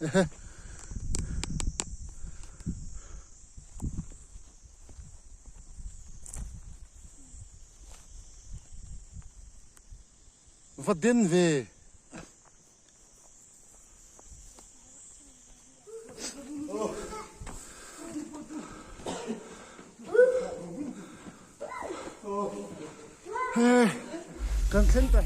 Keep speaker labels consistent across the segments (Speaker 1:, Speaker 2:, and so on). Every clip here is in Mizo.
Speaker 1: Ehe. Va den ve. He kan thleng ta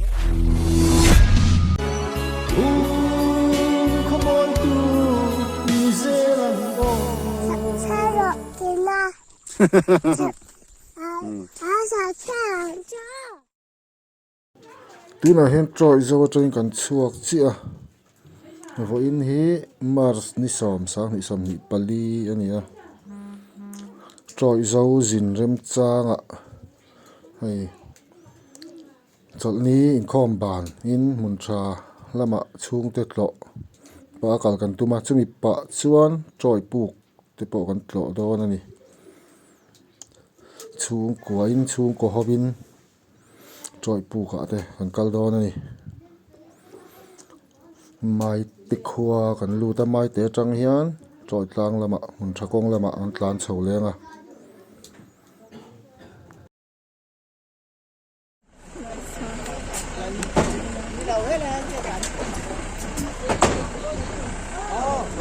Speaker 1: Tunah hian tawih zo atangin kan chhuak chiah a vawiin hi march ni sawm sanghnih sawmhnih pali a ni a tawih zo zin remchangah hei chawlhni inkhawm ban in hmun tha lamah chhungte tlawh pah a kal kan tum a chumi pah chuan tawih puk te pawh kan tlawh dawn a ni chhungkua in chhungkaw ho in. Tawih puk ah te kan kal dawn a ni maite khua kan lut a maite atang hian tawih tlang lamah hmun tha kawng lamah an tlan chho leng a.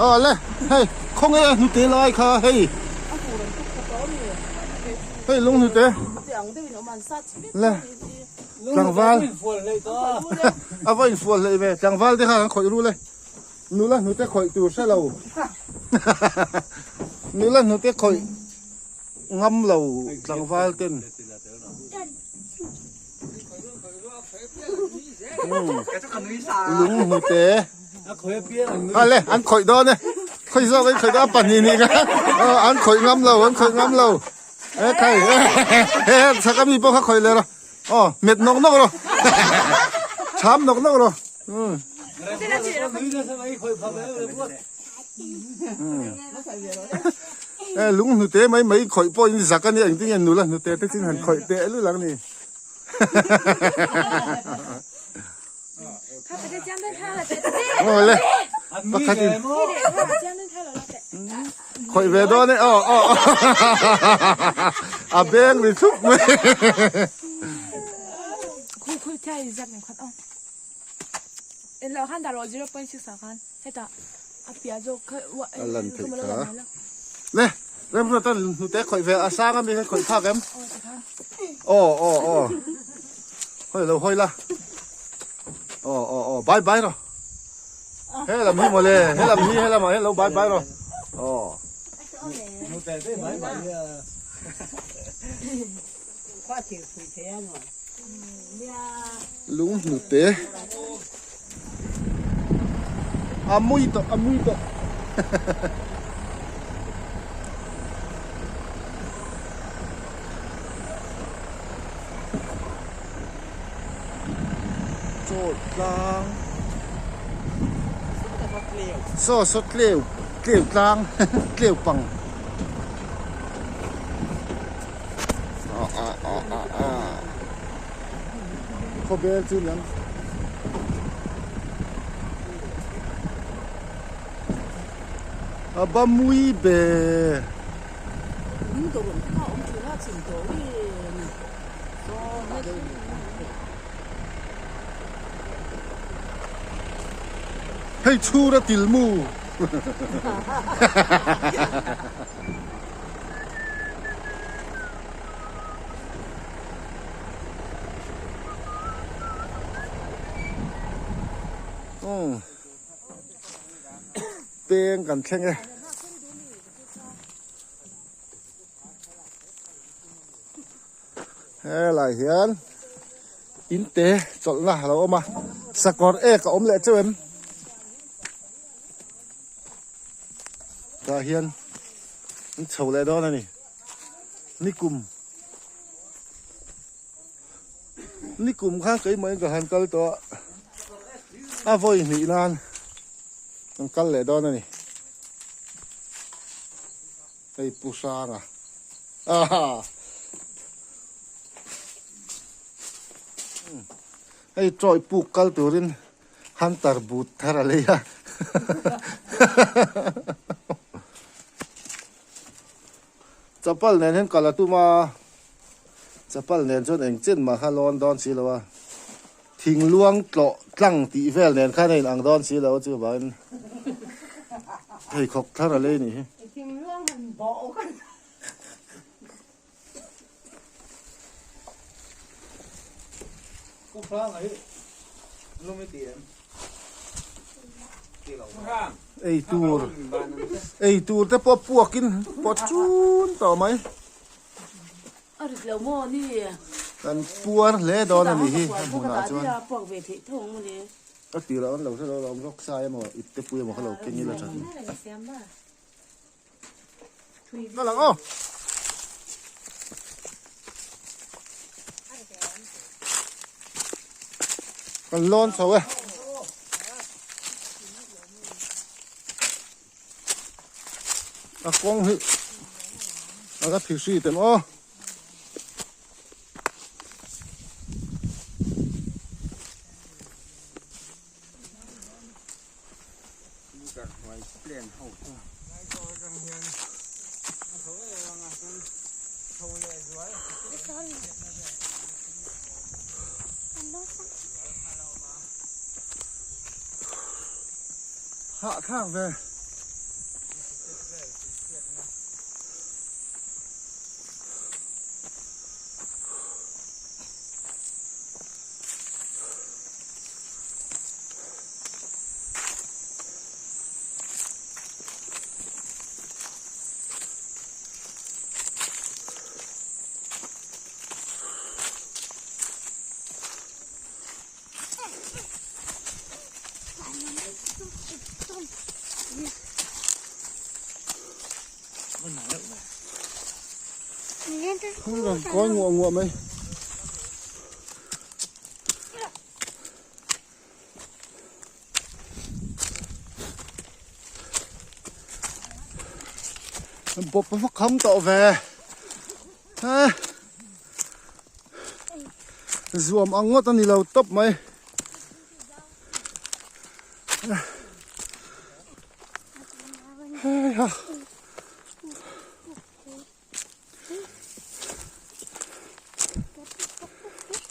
Speaker 1: Aw le hei khawnge a hnute lai kha hei hei lung hnute. Le tlangval a va infual hleih ve tlangval te kha an khawih ru le nula hnute khawih tur hre lo nula hnute khawih ngam lo tlangval ten lung hnute a le an khawih dawn e khawih zawk an khawih dawn a pahnih nih kha an khawih ngam lo an khawih ngam lo. E khai he he chaka mi pawh kha khawih leh rawh aw met nawk nawk rawh cham nawk nawk rawh e lung hnute mai mai khawih pawh in zak ania engtin nge nula hnute te chin han khawih teh lul ang ni. Aw le pakhat in khawih ve dawn e aw aw a beng ri thup mai a lan theih kha le remruata hnute khawih ve a sang ami kha khawih phak em aw aw aw hawi lo hawi la aw aw aw bye bye rawh he lam hi mawle he lam hi he lamah hian lo bye bye rawh aw lung hnute a mui tawh a mui tawh Chaw tlang saw saw tleu tleu tlang tleu pang ah ah ah ah ah khawvel chu niang a ba mui be. Hei chhur a til mu. Peng kan thleng e. Helai hian in te chawlhna a lo awm a sakawr ek a awm leh chauh em tah hian an chho leh dawn a ni nikum nikum kha keimah in ka han kal tawh a a vawi hnih nan an kal leh dawn a ni. Hei Pu Hranga aha hei tawih puk kal turin hunter boot thar a lei a. Chapal nen hian kal a tum a, chapal nen chuan eng chen mah kha lawn dawn si lo a, thing luang tlawh tlang tih vel nen khan a inang dawn si lo a chuvangin pheikhawk thar a lei a nih hi. Ei tur ei tur te pawh puakin pawt chun tawh mai. Kan puar hle dawn a nih hi a hmunah chuan. A tirah an lo hre lo lawm rawk sai emaw ipte pui emaw kha lo keng ila tha tur. Ka lang aw. Kan lawn chho e. A kawng hi a ka thi hri tem aw. Hah thlak ve. Kawi nguah nguah mai. Bawp a va kham tawh ve he zuam ang ngawt a ni lo tawp mai hei ha.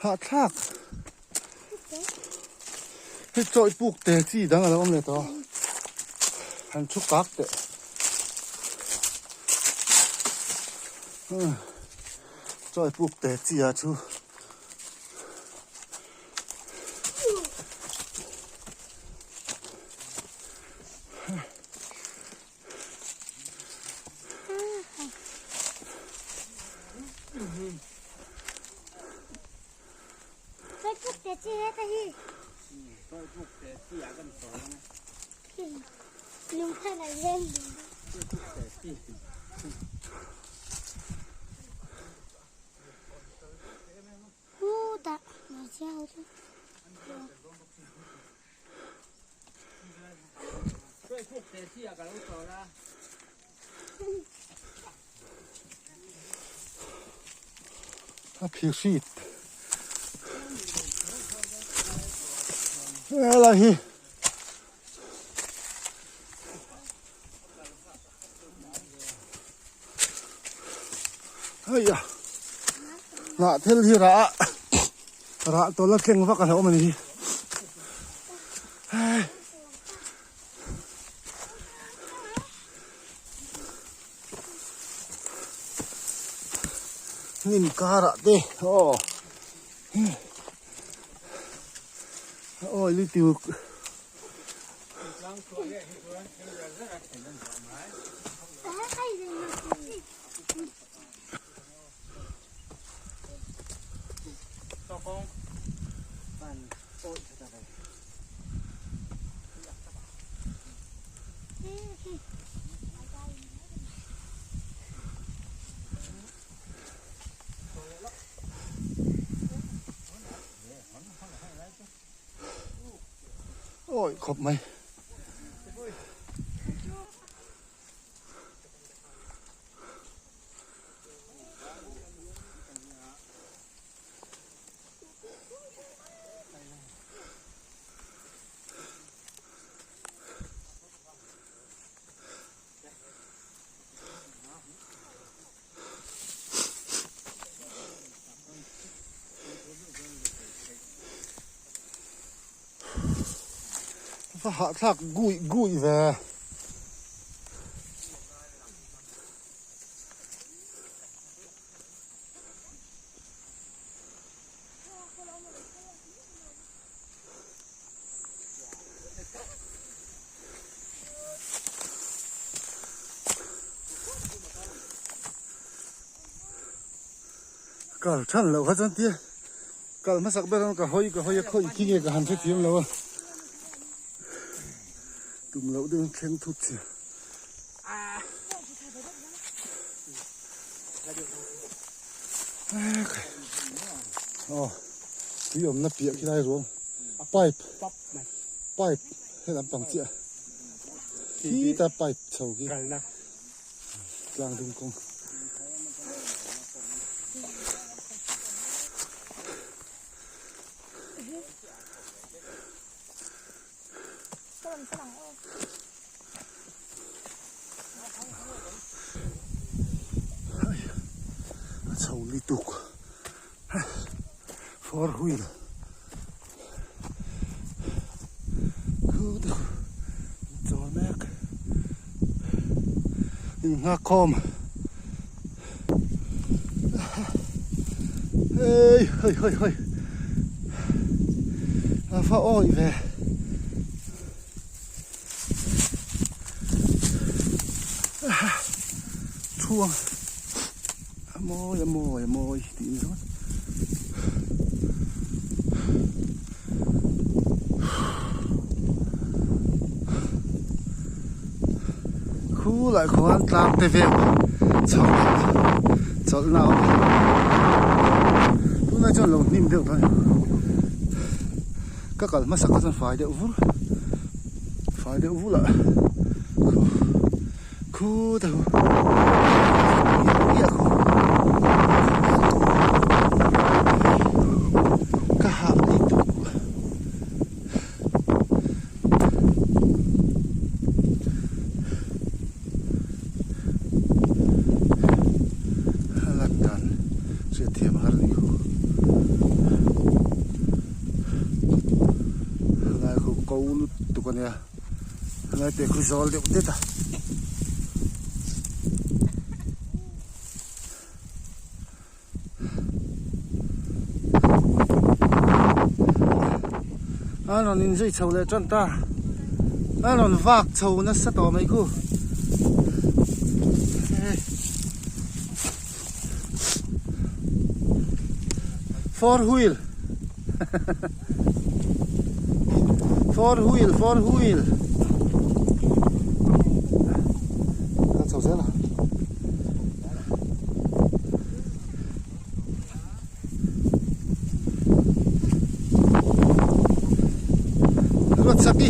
Speaker 1: Hahthlak hei chawi puk te chi dang a lo awm leh tawh a han thu kak teh chawi puk te chi ah chu. A phir hrit helai hi hei a hnah thil hi rah a rah tawlh a tleng vak a hlauh awm a ni hi. Hnim karah te aw awi lutuk. Awi khawp mai. A hahthlak guih guih ve. Kal than loh kha chuan tia kal hmasak ber ka hawi ka hawi a khawi khi nge ka han hrethiam lo a tum loh deuh in thleng thut che. Aw tui awmna piah khi lai ruang pipe pipe he lampang chiah khita pipe chho khi tlang ding kawng. A chho lutuk four wheel khu te khu chawl mek inghak khawm hei hawi hawi hawi a va awih ve. Chhuang a mawi a mawi a mawi tih ni ringawt. Khulai khuan tlang te vel chho chawlhna a awm a tunah chuan lo hnim deuh tawh a ni. Ka kal hmasak kha chuan fai deuh vur fai deuh vul ah khu khu te khu khu ka hah ni tuk a lan dan hriatthiam a har ni khu. Helai khu ko lutuk a nia helai te khu zawl deuh det a. A rawn inzui chho leh tan ta a rawn vak chho nasa tawh mai khu four wheel four wheel four wheel a chho zel a. Ruatsaki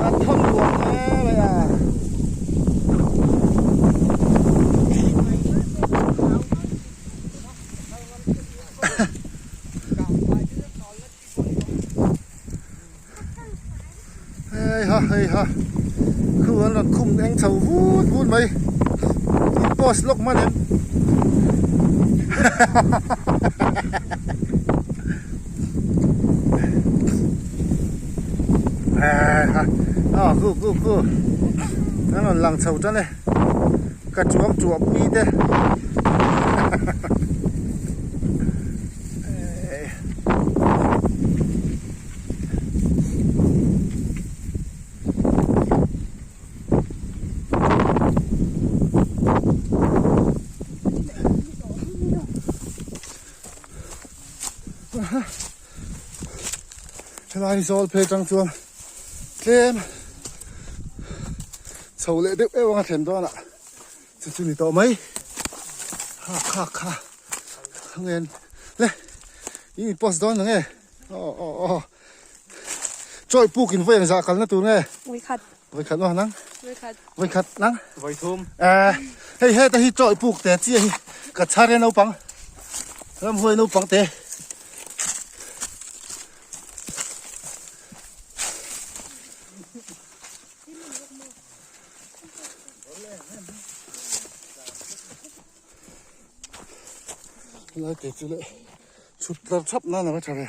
Speaker 1: a thawm ruang hle mai a. Hei ha hei ha khu an rawn khum eng chho vut vut mai in post lawk hman em hei ha aw khu khu khu an rawn lang chho tan e ka chuang chuah pui te. Helai zawl phei tang chuan tlem chho leh deuh deuh anga thlen dawn ah chu chu ni tawh mai ha kha kha ngen le in post dawn ang e aw aw aw chawi puk in vawi engzah kalna tur nge
Speaker 2: vawikhat
Speaker 1: vawikhat maw nang
Speaker 2: vawikhat
Speaker 1: vawikhat nang
Speaker 3: vawithum
Speaker 1: eh hei heta hi chawi puk te chiah hi ka chhar e naupang ramhuai naupang te Helai te chu leh. Chhut tlar thap nan a va tha ve.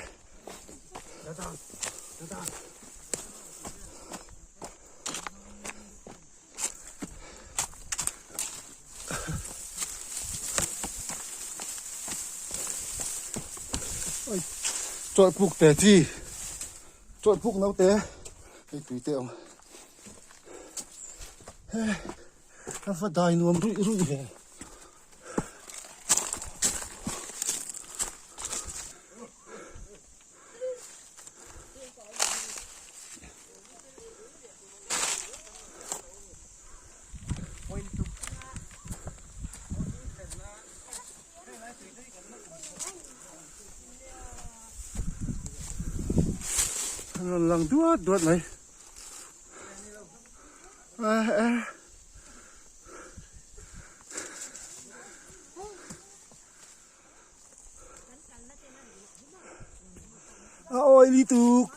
Speaker 1: Chawlhpuk te chi chawlhpuk naute hei tui te a awm a va dai nuam ruih ruih ve. An rawn lang duat duat mai A oily tuk.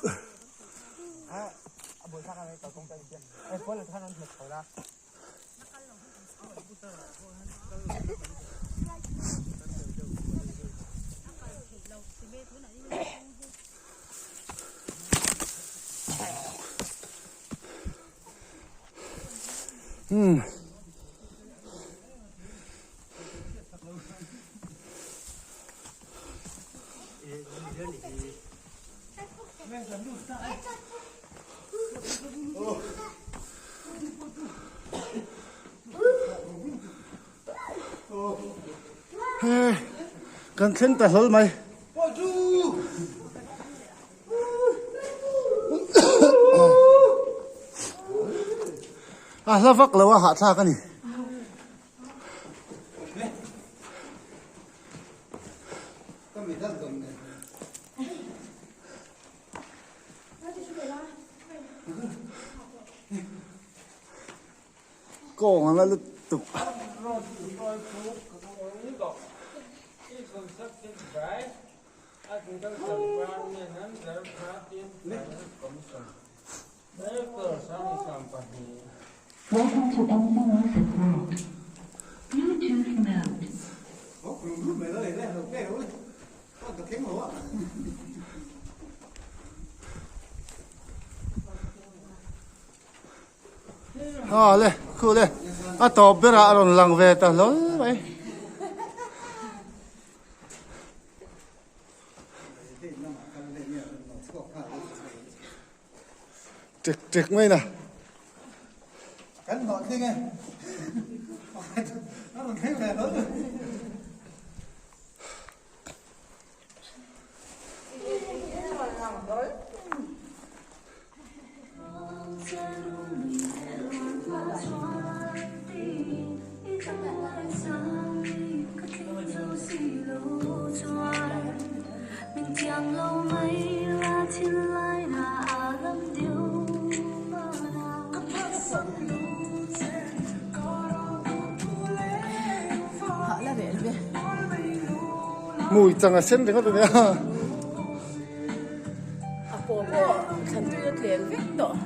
Speaker 1: Hmm. He kan thleng ta hlawl mai. A hla vak lo a hahthlak a ni. Kawng anga lutuk.
Speaker 2: Welcome to MC Music World. Bluetooth mode.
Speaker 1: Ha le khu le a tawp berah a rawn lang ve ta hlawl mai. Tek tek mai na.
Speaker 3: Kan hlawh thleng e. A rawn thleng ve hlawl.
Speaker 1: Mui chang a sen ringawt a nia.
Speaker 4: A paw pawh thlan tui a tlem vek tawh.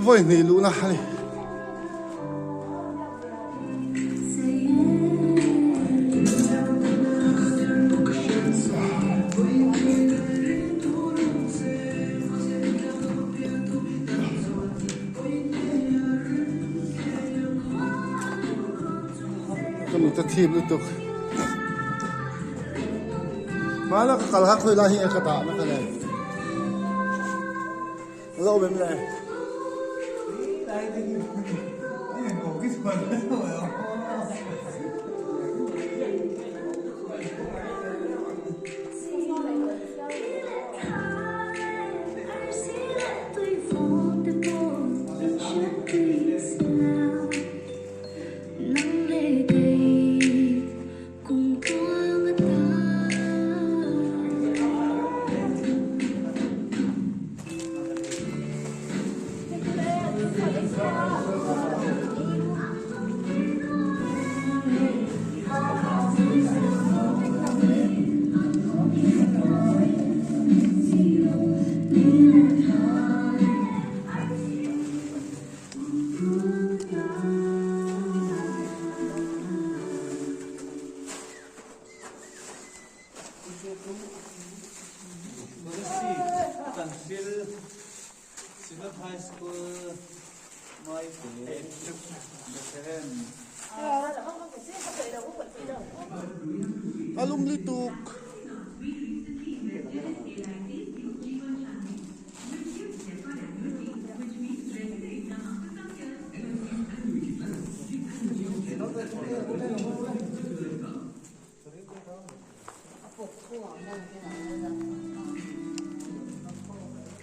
Speaker 1: Vawi hnih luhna a ni. Ka mit a thip lutuk. Hmana ka kal kha khawi lai hi nge ka dah na ka nei. A lo awm em le? A lum lutuk.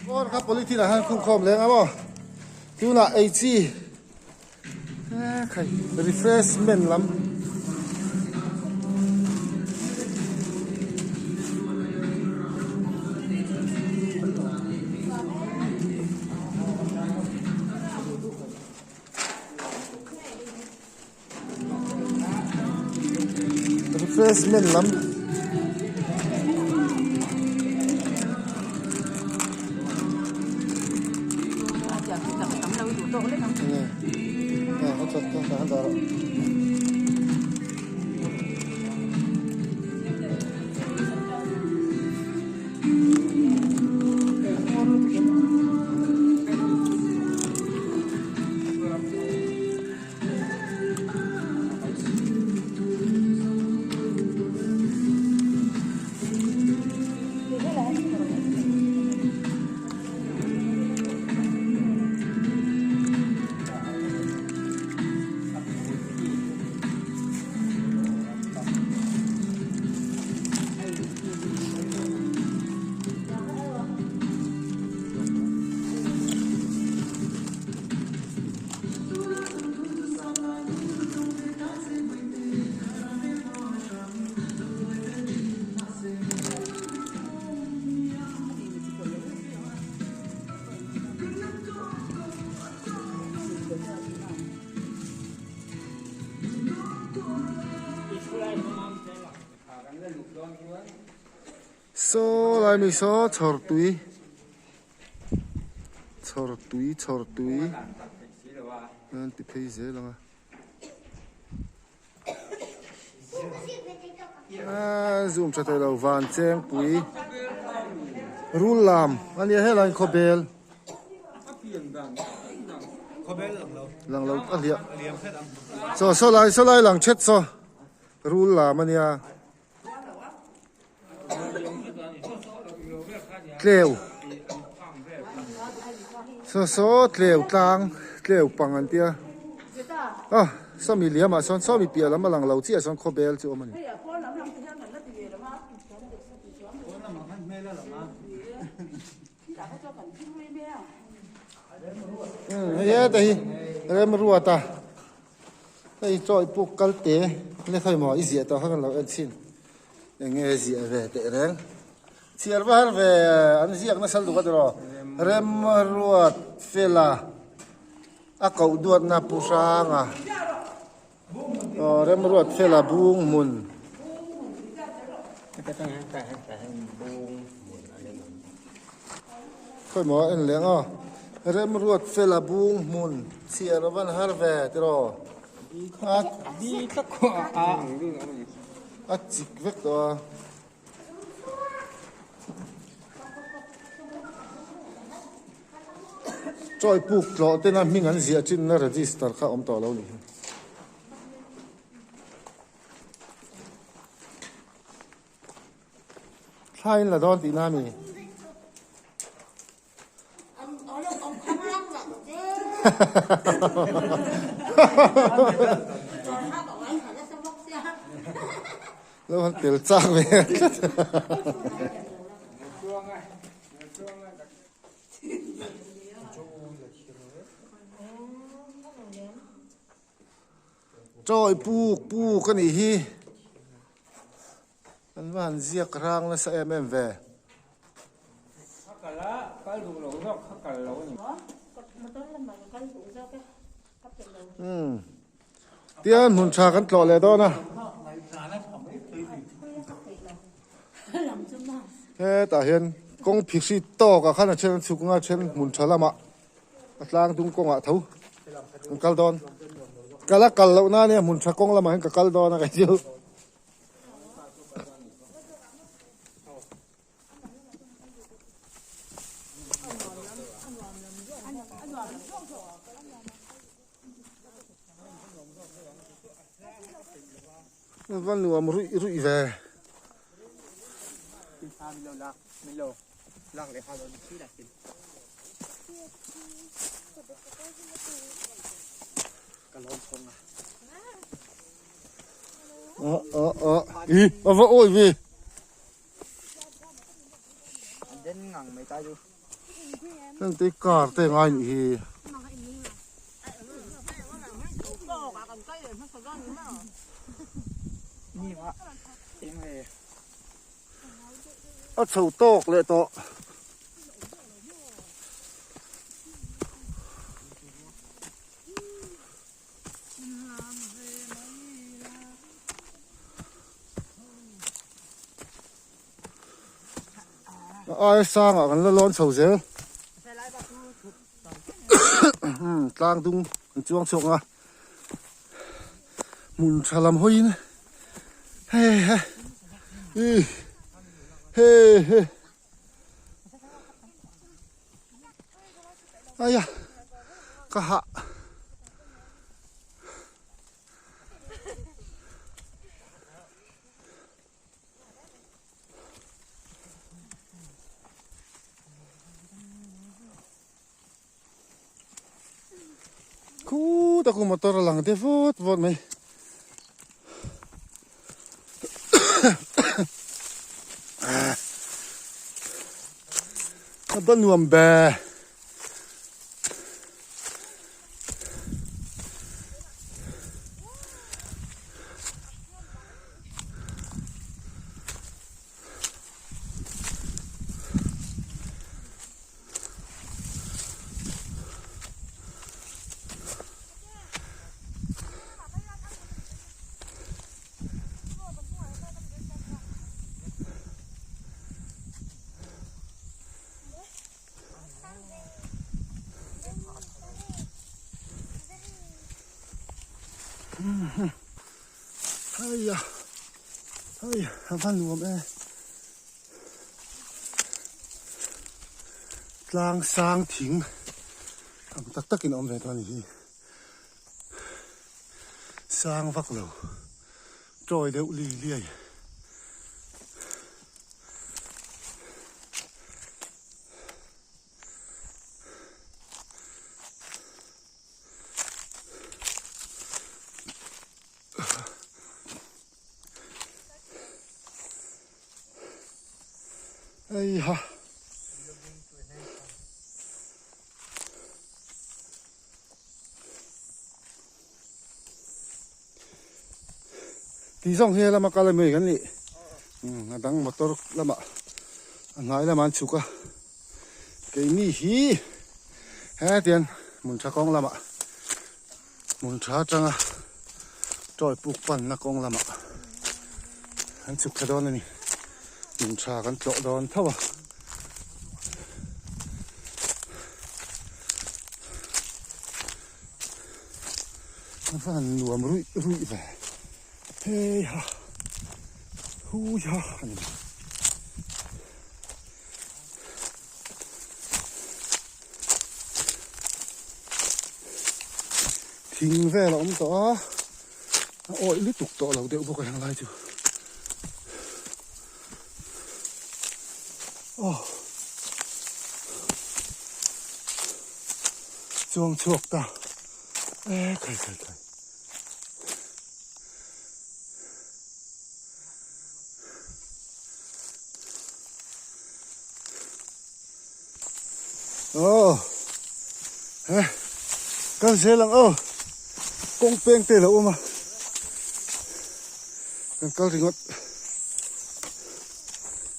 Speaker 1: Aw kha polythene ah khan khung khawm leng a maw tunah ei chi khai refreshment lam. Refreshment lam Saw lai mi saw chhawr tui. Chhawr tui chhawr tui an ti phei zel ang a. Aaa zoom tha thei lo van cheng pui rul lam a nia helai in khawbel lang lo a hliah saw saw lai saw lai lang thet saw rul lam a nia. Tleu saw saw tleu tlang tleu pang an tia a sawmi liam ah sawn sawmi piah lam a lang lo chiah sawn khawbel chu a awm a ni. Hei heta hi remruata hei chawi puk kal te le khawi maw i ziah tawh kha kan lo en chhin eng nge ziah ve teh reng chhiar va har ve an ziak nasa lutuk a tiraw remruat fela a koh duatna pu hranga Aw remruat fela bung hmun. Khawi maw en leh ang aw. Remruat fela bung hmun chhiar a van har ve tiraw. A chik vek tawh a. Chawi puk tlawh tena hming an ziah chinna register kha awm tawh lo ni hi. Thla in la dawn tihna a mi? Lo han tel chak ve tlat. Chawi puk puk a nih hi. An va han ziak rang nasa em em ve. Umm tian hmun tha kan tlawh leh dawn a. Hetah hian kawng phihri tawk ah khan a then a chhuk anga a then hmun tha lamah a tlang dung kawngah tho an kal dawn. Kal a kal loh nan nia hmun tha kawng lamah hian ka kal dawn a kei chu. Va nuam ruih ruih ve. Ờ ờ ờ ý a va awi ve. Hengte car te ngai nih hi. A chho tawk leh tawh. A aia sangah kan la lawn chho zel tlang dung an chuang chhuak ang a hmun tha lam hawiin hei he i hei he aia ka hah. Khutah khu motor a lang te vawt vawt mai. A va nuam be. Hei a hei a va nuam e tlang sang thing ang tak takin a awm ve tawh a ni hi sang vak lo tawi deuh li liai. Hei ha. Ti zawng hi lama kal ami kan nih. A dang motor lamah a hnai lamah an chhuk a. Keini hi hetiang hmun tha kawng lamah hmun tha atanga toy puk panna kawng lamah an chhuk thla dawn a ni. Hmun tha kan tlawh dawn tho a. A van nuam ruih ruih ve. Hei ha hui ha a ni mai. Thing vel a awm tawh a, a awih lutuk tawh lo deuh bawk a heng lai chu. Aw chuang chhuak ta e khai khai khai. Aw he kan zel ang aw kawng peng te lo awm a kan kal ringawt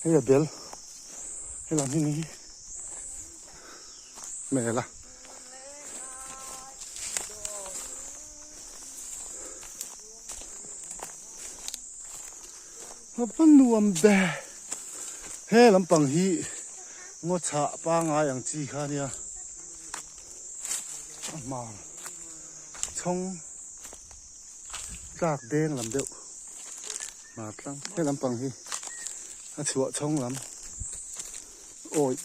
Speaker 1: hei a bel helam hi ni hi hmel a. A nuam be he lampang hi ngaw chhah pangai ang chi kha ania a hmar chhawng tlak deng lam deuh hmar tlang he lampang hi a chhuah chhawng lam awi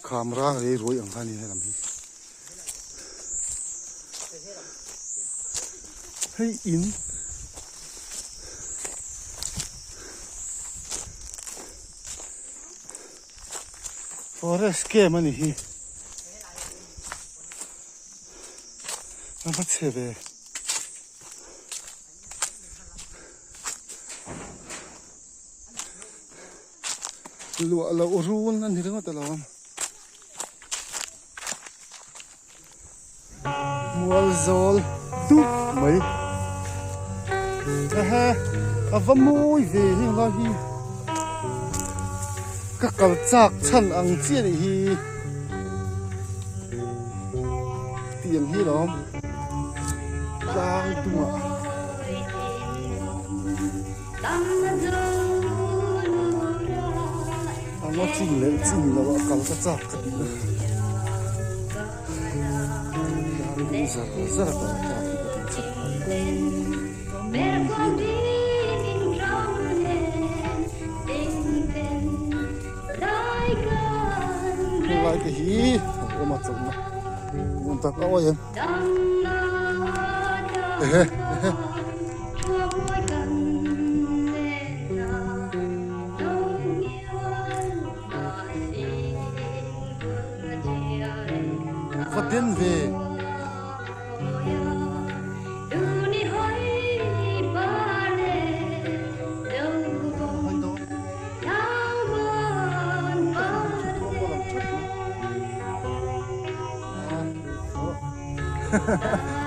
Speaker 1: kham rang rei ruai ang kha ania he lam hi. Hei in. Forest camp a ni hi. A va chhe ve. Luah loh run a ni ringawt alawm. Mual zawl dup mai. Ehe a va mawi ve heng lai hi. Ka kal chak chhan ang chiah anih hi. Tiang hi lawm tlang tungah. A ngaw chin leh chin lo a kal ka chak ka tih na. Tlang dung zar zar a kal ka tih ka tih chhan Heng lai te hi a awm a chawlhna nuam tak a awi em. Ehe ehe. Va den ve.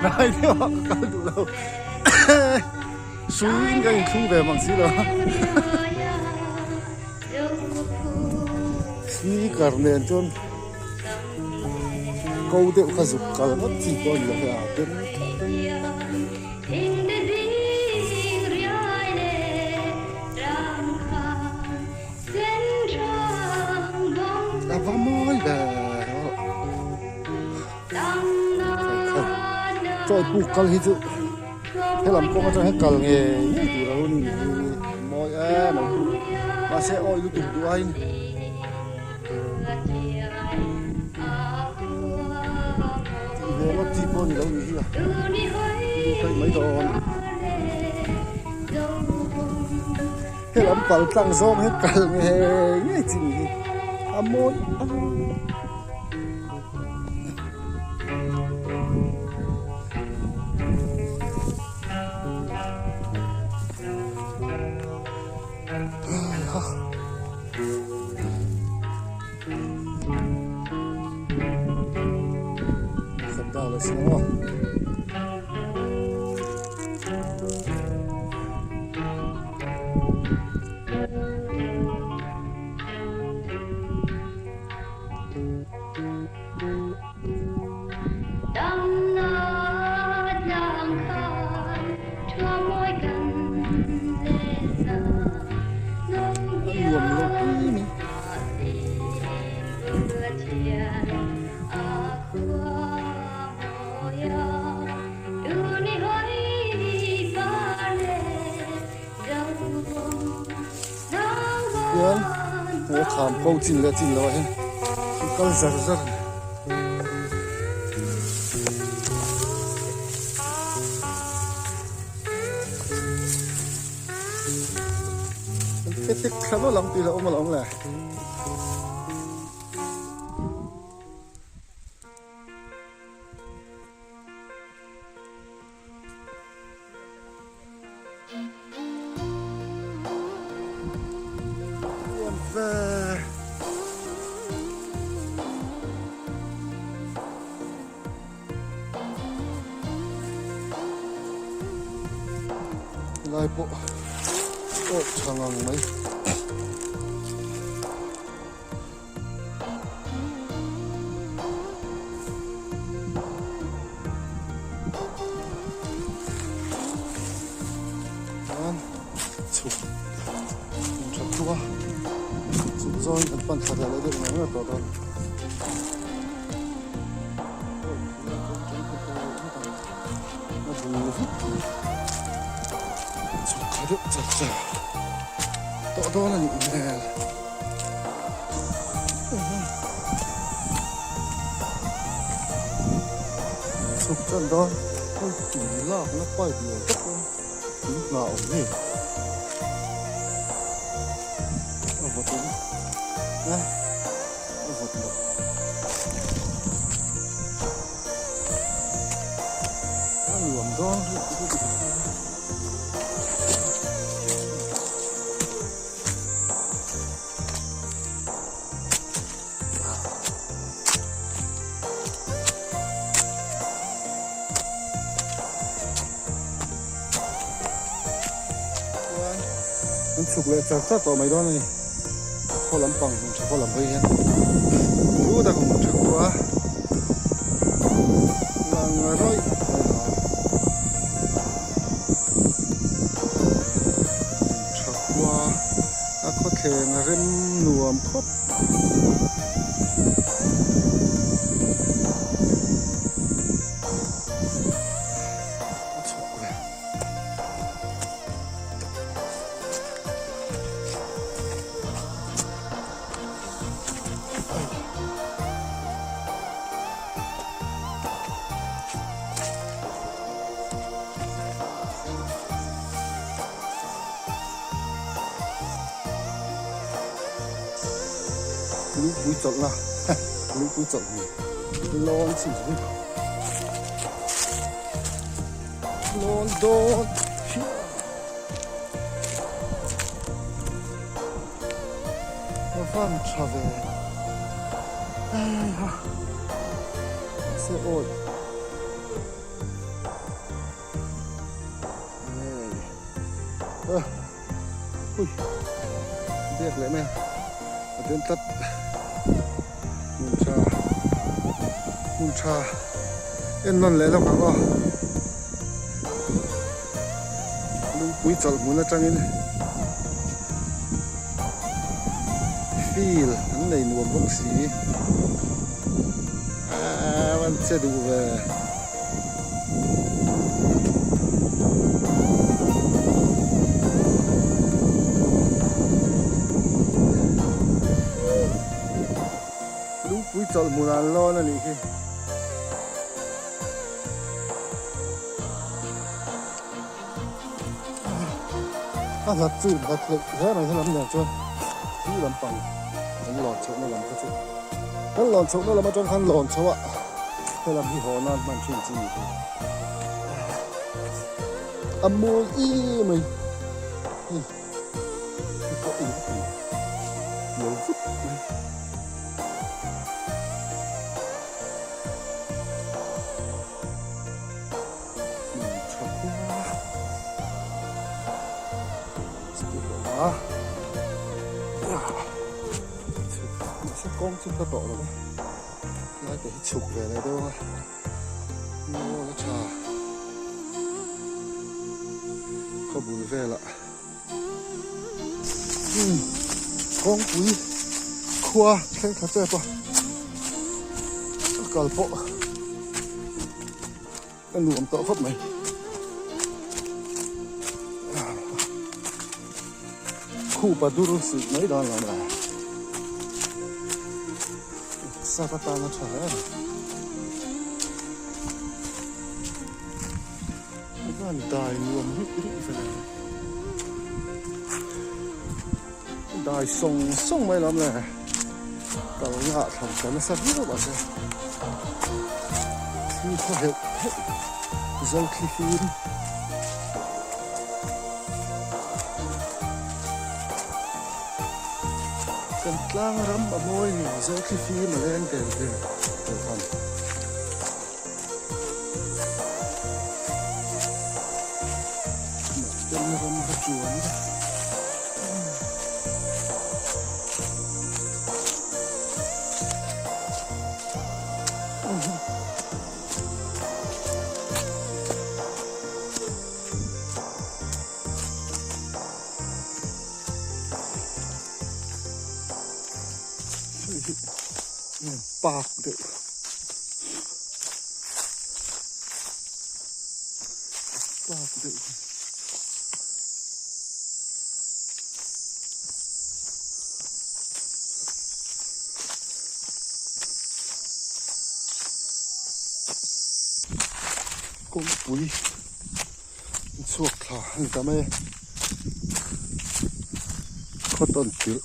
Speaker 1: Nai deuh ah ka kal duh lo. Sui in ka inthlung ve mang si lo. Sneaker nen chuan ko deuh kha zuk kal ngawt chi pawh a ni lo hei a den A va mawi ve Chawi puk kal hi chu helam kawng atang hian kal ngei ngei tur a lo ni hi mawi em ang mahse awi lutuk duh aiin tih ve ngawt chi pawh a ni lo ni hi a lut daih mai dawn. Helam kal tlang zawng hi kal ngei ngei chi ni hi a mawi a. A nuam lo pui mai. Hian he kham ko chin leh chin loh ah hian an kal zar zar a ni. An petek thla nawlh ang tih lah awm alawm le. Lai pawh awk tha ngang mai. Chuan chhuk in tha thuk a chhuk zawngin kan pan thla leh leh deuh mai mai tawh dawn. A bul vek chhuk thla deuh char char tawh dawn a nih hmel. Chhuk tan dawn hei tui lakna pipe lian tak a tui hna awm hei a vawt in a a A vawt lo. A nuam dawn ruk ruk ruk a. An chhuk leh char char tawh mai dawn a ni. A khaw lampang hmun tha khaw lam hawi hian chu tak hmun tha khua lang rawih mai lo a. Hmun tha khua a khawthleng a rem nuam khawp. A chhuk ve. Lungpui chawlhna lungpui chawlh hmun lawn chin chu lawn dawn a van tha ve heiha mahse awi Ui biak leh mai a a den tlat hmun tha hmun tha en nawn leh lawk ang aw lungpui chawlh hmun atangin field an nei nuam bawk si aaa an che duh ve. Lungpui chawlh hmun an lawn a nih hi. A hlat chu hlat hleih hle mai helam nen chuan khi lampang kan lawn chhohna lam kha chu kan lawn chhohna lam atang khan lawn chho a helam hi haw nan hman thin chi ni hi a mawi em mai hei hei pawh in a ti lo vut mai. Tha khua step a awm a chhuk mahse kawng chu ka tawh lo va helai te hi chhuk ve leh deuh a ngawl a tha khaw bul velah umm kawngpui khua thleng thla chep a a kal pawh. A nuam tawh khawp mai. Khupa dur suih mai dan lo mai. Sat atana tha hle a ni. A van dai nuam rih rih ve le. Dai sawng sawng mai lam le. Kal nghah thlan ta nasa viau mahse thli khaw heuh heuh zo thli fim. Kan tlang ram a mawi ni zo thli fim a leng del del del han. Mahten ram va chuan va. Park deuh park deuh kawngpui chhuak thla a ni ta mai a khaw tawn tirh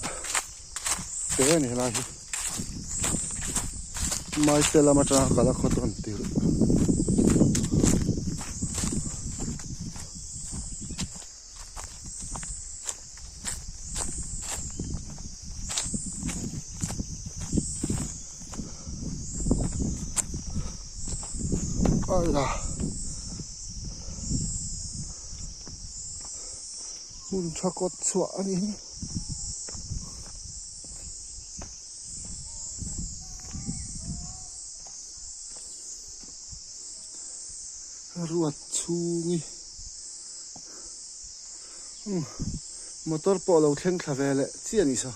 Speaker 1: te a ni helai hi. Maite lam atanga kal a khaw tawn tirh. Ala hmun tha kawt chhuah a ni. Ruat chhungi umm motor pawh lo thleng thla ve leh chiah a ni saw.